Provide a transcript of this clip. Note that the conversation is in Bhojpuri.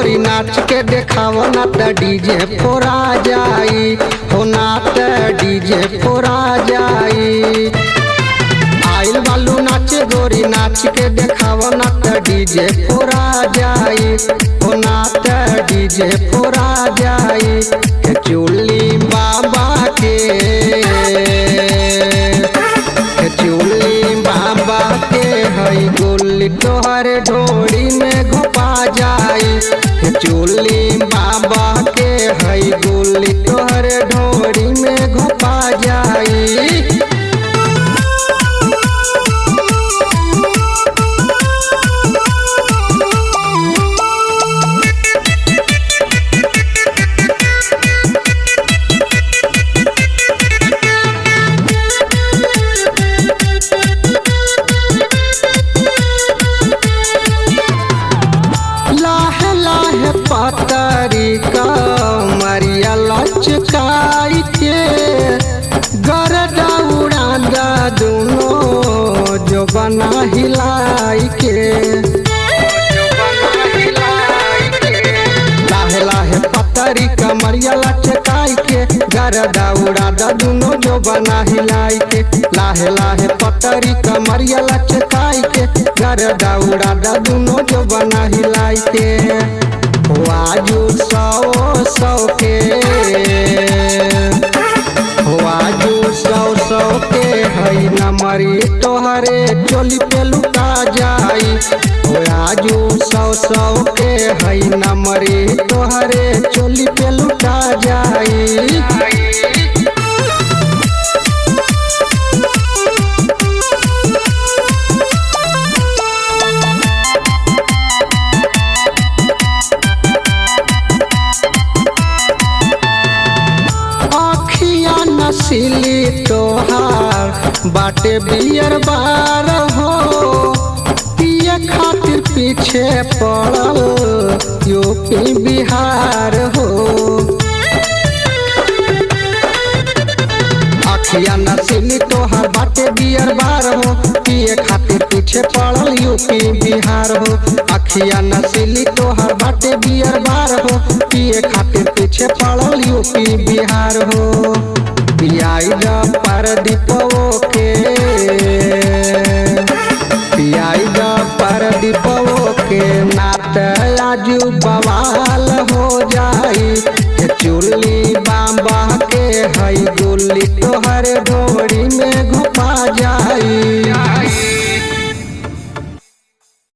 गोरी नाच के देखाव ना त डीजे फोरा जाई, हो ना त डीजे फोरा जाई। आइल बालू नाचे गोरी नाच के देखाव ना त डीजे फोरा जाई, हो ना त डीजे फोरा जाई। के चुल्ली बाबा के, के चुल्ली बाबा के हई गोली तोहर ढोड़ी में घोपा जाई। के चुल्ली बाबा के हई गोली तोहर ढोड़ी में घोपा जाई। लाहे लाहे पतरी कमरिया लचकाई के, गरदा उड़ादा दुनो जो बना हिलाई के। लाहे लाहे पतरी कमरिया लचकाई के, गरदा उड़ादा दुनो जो बना हिलाई के। लाहे लाहे पतरी कमरिया लचकाई के, गरदा उड़ादा दुनो जो बना हिलाई के। आजू सौ सौ के, आजू सौ सौ के हई नमरी तोहरे चोली पे लुटा जाई। आजू सौ सौ के हई नमरी तोहरे चोली पे लुटा जाई। अखिया नसीली तोहार बाटे बियर बार हो, पिए खातिर पीछे पड़ल यूपी बिहार हो। अखिया नसीली तोहार बाटे बियर बार हो, पिए खातिर पीछे पड़ल यूपी बिहार हो। अखिया नसीली तोहार बाटे बियर बार हो, पिए खातिर पीछे पड़ल यूपी बिहार हो। पियाई द परदीपवो के, पियाई द परदीपवो के नात आजू बवाल हो जाई। के चुल्ली बाबा के हई गोली तोहर ढोड़ी में घुपा जाई।